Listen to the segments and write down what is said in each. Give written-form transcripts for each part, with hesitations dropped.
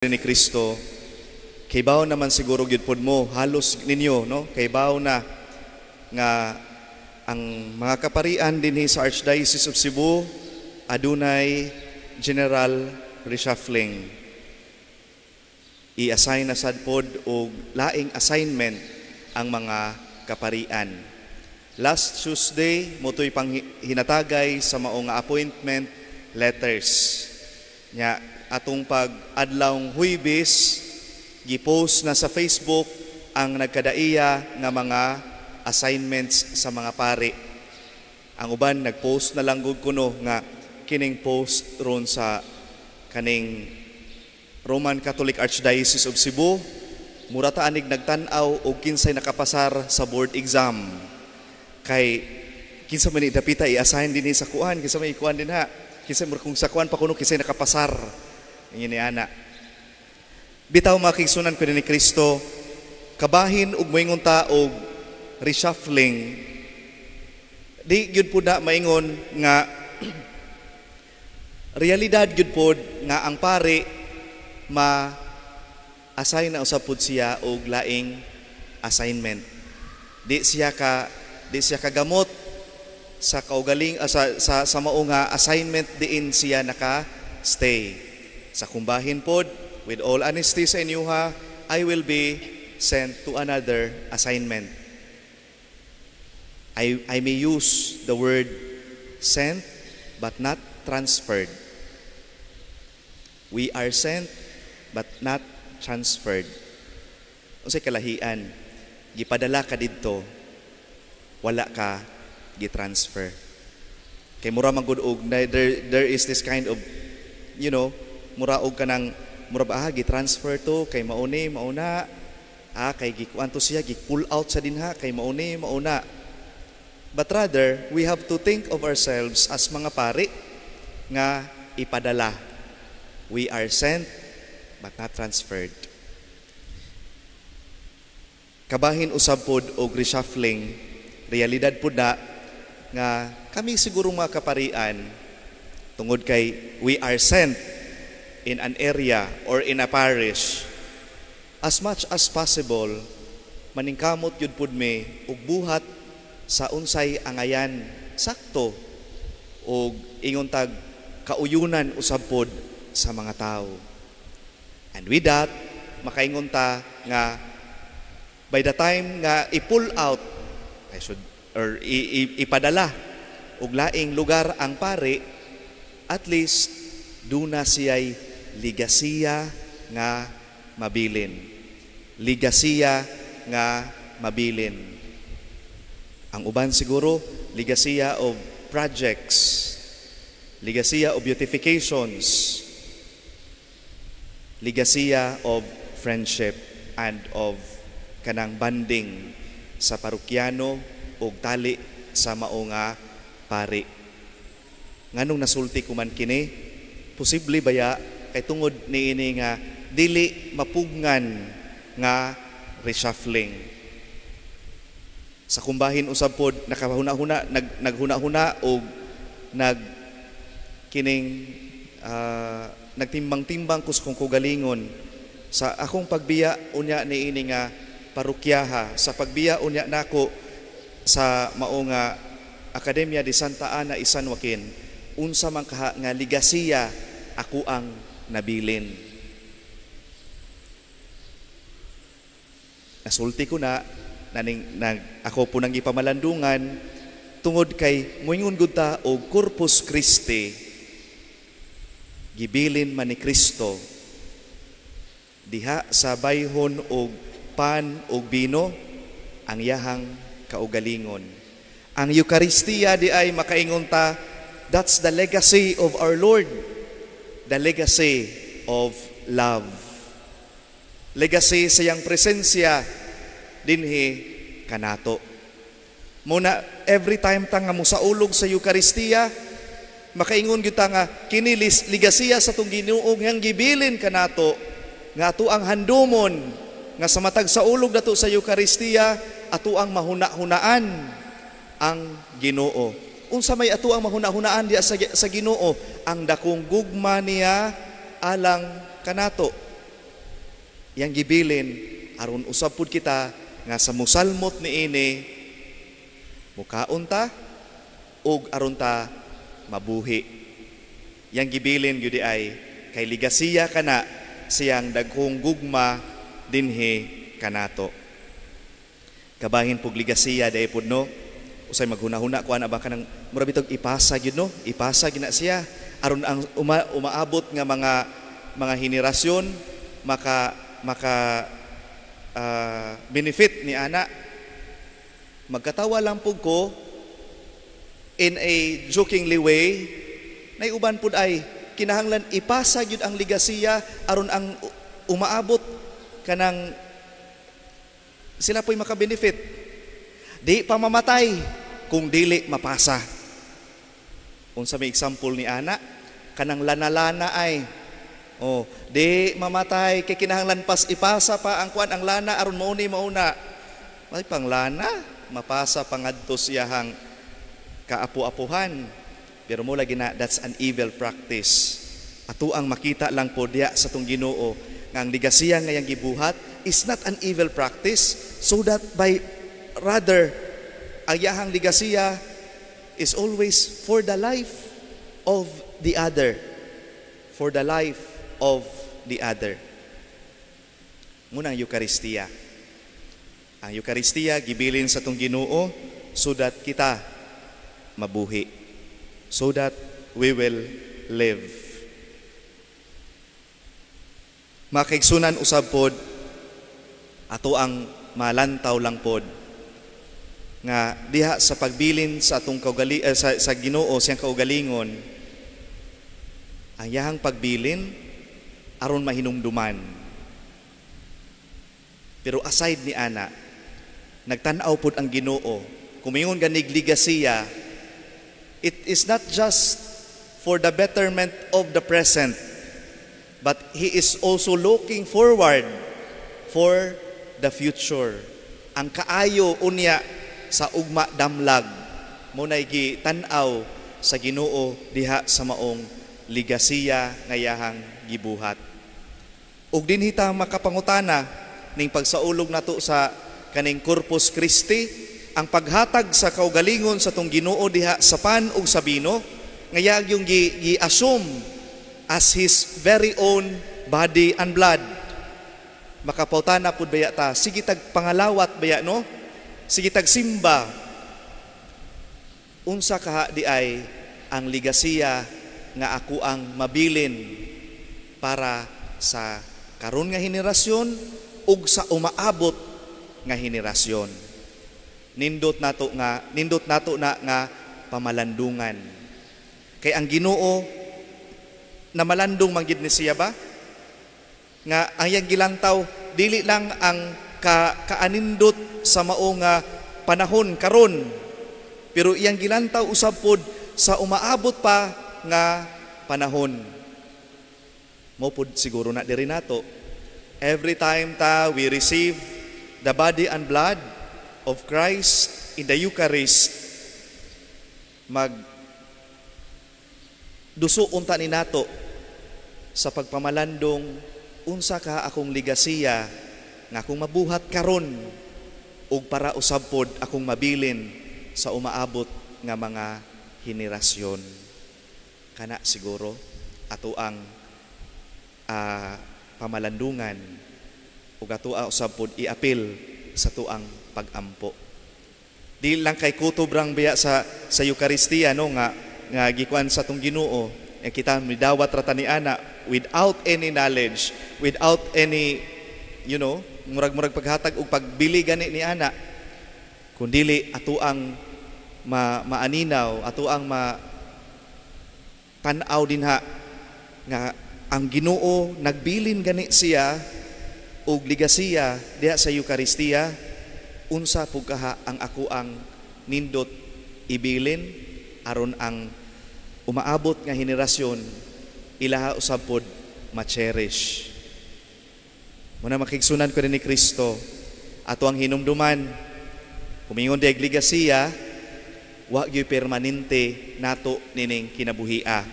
Ni Kristo, kaybaw naman siguro gyud pod mo, halos ninyo, no, kaybaw na nga ang mga kaparian dinhi sa Archdiocese of Cebu adunay general reshuffling. I-assign na sad pod og laing assignment ang mga kaparian. Last Tuesday mao to'y panghinatagay sa mao nga appointment letters. Nya atong pag adlawng Huybes, gipost na sa Facebook ang nagkadaiya nga mga assignments sa mga pari. Ang uban nagpost na lang gud kuno nga kining post ron sa kaning Roman Catholic Archdiocese of Cebu, mura ta anig nagtan-aw og kinsay nakapasar sa board exam. Kay kinsa man ni dapita i-assign dinhi sa kuan, kinsa man ikuan dinha, kinsa man kung sa kuan pa kuno, kinsay nakapasar. Ingin ni ana. Bitaw, mga kaigsuonan ko ni Kristo, kabahin og moingon ta og reshuffling, di gyud pud na maingon nga realidad gyud pod nga ang pari ma assign na usab pod siya og laing assignment. Di siya kagamot sa kaugaling sa mao nga assignment diin siya naka stay. Sa kumbahin pod, with all honesty sa inyo ha, I will be sent to another assignment. I may use the word "sent" but not transferred. We are sent but not transferred. Unsay kalahian? Gipadala ka didto, wala ka gitransfer. Kay mura man gud og there is this kind of mura og kanang mura ba, ah, gi-transfer to kay mauni mauna, ah, kay gikuan to siya, gi-pull out sa dinha kay mauni mauna. But rather, we have to think of ourselves as mga pari nga ipadala. We are sent but not transferred. Kabahin usab pod og reshuffling, realidad pod na nga kami siguro mga kaparian, tungod kay we are sent in an area or in a parish, as much as possible maningkamot yun pud mi og buhat sa unsay angayan sakto og ingon tag kauyunan usab pod sa mga tao. And with that, makaingon ta nga by the time nga i-pull out, I should, or ipadala og laing lugar ang pari, at least duna siya'y ligasiya nga mabilin. Ligasiya nga mabilin. Ang uban siguro, ligasiya of projects, ligasiya of beautifications, ligasiya of friendship and of kanang bonding sa parokyano ug tali sa mao nga pari. Nganong nasulti ko man kini? Posible baya kay tungod niini nga dili mapugngan nga reshuffling. Sa kumbahin usab pod nakahuna-huna, naghuna-huna og nag kining nagtimbang-timbang ko sa kong kaugalingon sa akong pagbiya unya niini nga parokyaha, sa pagbiya unya nako sa mao nga Akademya de Santa Ana y San Joaquin, unsa man kaha nga ligasiya ako ang nabilin. Nasulti ko na naning nag ako po nang gipamalandungan tungod kay moingon gud ta og Corpus Christi, gibilin man ni Kristo diha sa bayhon og pan og bino ang yahang kaugalingon. Ang Eukaristiya di ay makaingon ta, that's the legacy of our Lord, the legacy of love. Legacy sa iyang presensya dinhi kanato. Muna every time ta nga mosaulog sa Eukaristiya, makaingon gyud ta nga kini ligasiya sa atong Ginoo nga gibilin kanato, nga ato ang handumon nga sa matag saulog nato sa Eukaristiya, ato ang mahuna-hunaan ang Ginoo. Unsa may ato ang mahuna-hunaan diya sa Ginoo? Ang dakong gugma niya alang kanato. Iyang gibilin aron usab pud kita nga sa musalmot niini mukaon ta ug aron ta mabuhi. Iyang gibilin gyud ay kay ligasiya kana siyang daghong gugma dinhi kanato. Kabahin pug ligasiya dai pud, no? Usay maghuna-huna ko ana ba, kanang mura bitog ipasa gyud, no? Ipasa gyud na siya aron ang umaabot nga mga henerasyon maka benefit ni ana. Magkatawa lang pud ko in a jokingly way nay uban pud ay kinahanglan ipasa gyud ang ligasiya aron ang umaabot kanang sila po'y makabenefit. Di pa mamatay kung dili mapasa. Unsa may example ni ana? Kanang lana-lana ay. Oh, di mamatay kay kinahanglan pas ipasa pa ang kuan, ang lana, aron mauni mauna. May pang lana, mapasa pa ngadto siyahang kaapu-apuhan. Pero mo lagi na, that's an evil practice. Ato ang makita lang po diya sa tong Ginoo nga ang ligasiya nga iyang gibuhat is not an evil practice, so that by rather ang iyahang ligasiya is always for the life of the other, for the life of the other. Muna ang Eukaristiya. Ang Eukaristiya gibilin sa tong Ginoo so that kita mabuhi, so that we will live. Makaigsunan, usab pod ato ang malantaw lang pod nga diha sa pagbilin sa atong sa Ginoo siyang kaugalingon, ang iyahang pagbilin aron mahinumduman. Pero aside ni ana, nagtan-aw pod ang Ginoo. Kumingon ganig ligasiya, it is not just for the betterment of the present, but he is also looking forward for the future. Ang kaayo unya sa ugma damlag mo nay gitan-aw sa Ginoo diha sa maong ligasiya nga iyahang gibuhat. Ug dinhi ta makapangutana ning pagsaulog nato sa kaning Corpus Christi, ang paghatag sa kaugalingon sa tong Ginoo diha sa pan ug sa bino nga yung gi-assume as his very own body and blood. Makapangutana pud baya ta, sige tag pangalawat baya, no? Sige tag simba. Unsa kaha di ay ang ligasiya nga ako ang mabilin para sa karon nga henerasyon ug sa umaabot nga henerasyon? Nindot nato na nga pamalandungan. Kay ang Ginoo na malandong man gid ni siya ba? Nga ang iyang gilantaw dili lang ang kaanindot sa mao nga panahon karon, pero iyang gilantaw usab pod sa umaabot pa nga panahon. Mo pod siguro na diri nato. Every time ta we receive the body and blood of Christ in the Eucharist, mag duso unta ni nato sa pagpamalandong, unsa ka akong ligasiya nga akong mabuhat karon ug para usab pod akong mabilin sa umaabot nga mga henerasyon? Kana siguro ato ang pamalandungan ug ato usab pod iapil sa tuang pagampo. Di lang kay kutob rang biya sa Eukaristiya, no, nga nga gikuan sa tong Ginoo eh, kita midawat ra ta ni ana without any knowledge, without any murag-murag paghatag og pagbili gani ni ana, kundili ato ang maaninaw, ato ang ma tan-aw dinha nga ang Ginoo nagbilin gani siya og ligasiya diha sa Eukaristiya. Unsa pug kaha ang ako ang nindot ibilin aron ang umaabot nga henerasyon ilaha usab pod ma-cherish? Muna, makigsunan ko ni Kristo, ato ang hinumduman, kumingon di ligasiya, wa gyud permanente nato nining kinabuhia.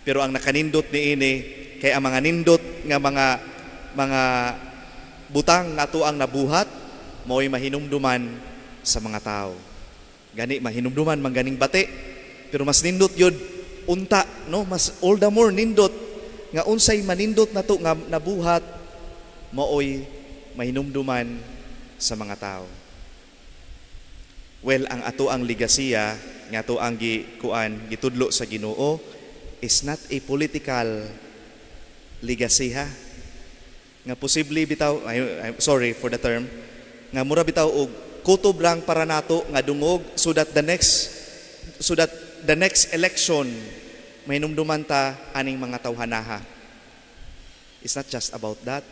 Pero ang nakanindot niini kay ang mga nindot nga mga mga butang nga ato ang nabuhat mao'y mahinumduman sa mga tao. Gani mahinumduman man ganing bati, pero mas nindot yun unta, no, mas all the more nindot nga unsay manindot nato nga nabuhat maoy mahinumduman sa mga tao. Well, ang ato ang ligasiya nga ato ang gikuan, gitudlo sa Ginoo, is not a political legacy, ha, nga posible bitaw, I'm sorry for the term, nga mura bitaw og kutob lang para nato nga dungog so that the next election mahinumduman ta aning mga tawhanaha. It's not just about that.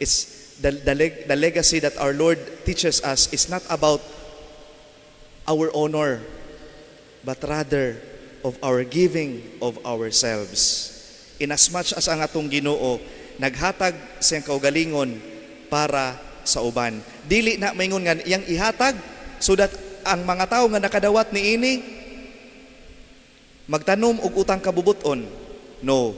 It's the legacy that our Lord teaches us is not about our honor, but rather of our giving of ourselves. Inasmuch as ang atong Ginoo naghatag sa iyang kaugalingon para sa uban. Dili na maingon nga iyang ihatag so that ang mga tao nga nakadawat niini magtanom og utang kabubuton. No.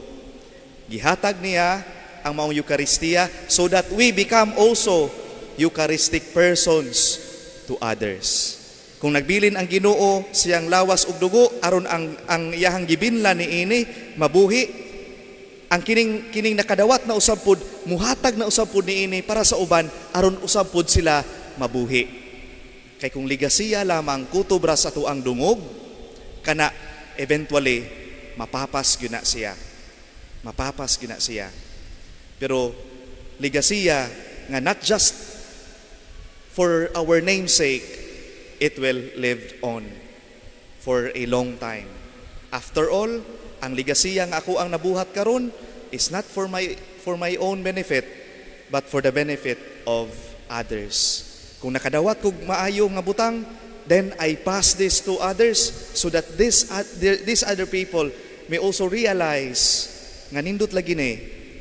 Gihatag niya ang maong Eucharistia so that we become also Eucharistic persons to others. Kung nagbilin ang Ginoo siyang lawas ug dugo aron ang iyahang gibinlan niini mabuhi, ang kining nakadawat na usab pud muhatag na usab pud niini para sa uban aron usab pud sila mabuhi. Kay kung ligasiya lamang, kutob ra sa atuang dungog, kana eventually mapapas gyud na siya. Mapapas gyud na siya. Pero ligasiya nga not just for our namesake, it will live on for a long time. After all, ang ligasiya nga ako ang nabuhat karon is not for my own benefit, but for the benefit of others. Kung nakadawat kog maayo nga butang, then I pass this to others so that these other people may also realize nga nindot lagi ni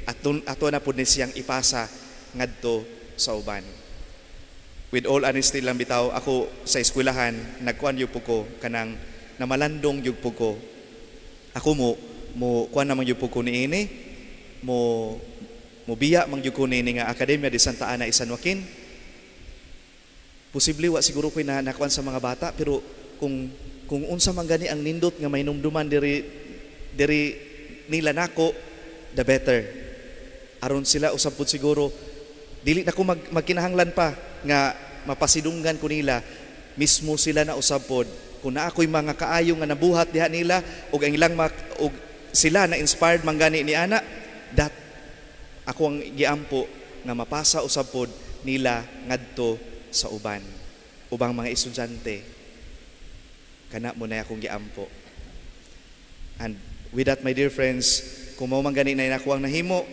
ato, ato na pud ni siyang ipasa ngadto sa uban. With all honesty lang bitaw, ako sa eskwelahan nagkuan gyud ko, kanang namalandong gyud ko. Ako mo kuan naman gyud ko niini, mo biya man gyud ko niini nga Akademya de Santa Ana y San Joaquin. Posible wa siguro ko'y na nakuan sa mga bata, pero kung unsa man gani ang nindot nga mahinumduman diri nila nako, the better, aron sila usab pud siguro dili na ko magkinahanglan pa nga mapasidunggan ko nila. Mismo sila na usab pod, kung naa ko'y mga kaayo nga nabuhat diha nila ug ang ilang ug sila na inspired man gani ni ana, that ako ang giampo nga mapasa usab pod nila ngadto sa uban, ubang mga estudyante. Kana mo na akong giampo. And with that, my dear friends, kung mao man gani na ako ang nahimo,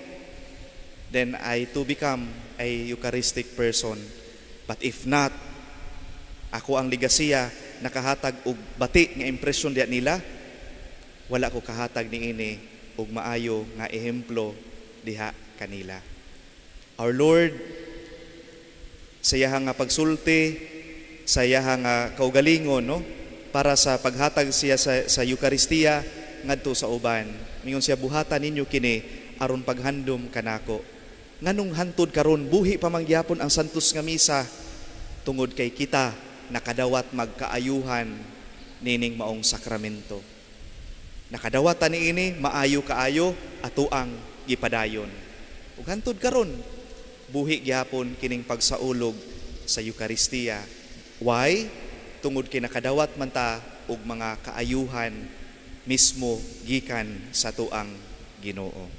then I to become a Eucharistic person. But if not, ako ang ligasiya nakahatag og bati nga impresyon diya nila, wala ko kahatag niini og maayo nga ehemplo diha kanila. Our Lord, sa iyahang nga pagsulti, sa iyahang nga kaugalingon, no, para sa paghatag siya sa Eucharistia ngadto sa uban. Mingon siya, "Buhata ninyo kini aron paghandom kanako." Nganong hantod karon buhi pa man gihapon ang Santos nga Misa? Tungod kay kita nakadawat magkaayuhan nining maong sakramento. Nakadawat ta niini maayo kaayo, ato ang gipadayon. Ug hantod karon buhi gihapon kining pagsaulog sa Eucharistia. Why? Tungod kay nakadawat man ta og mga kaayuhan mismo gikan sa tuang Ginoo.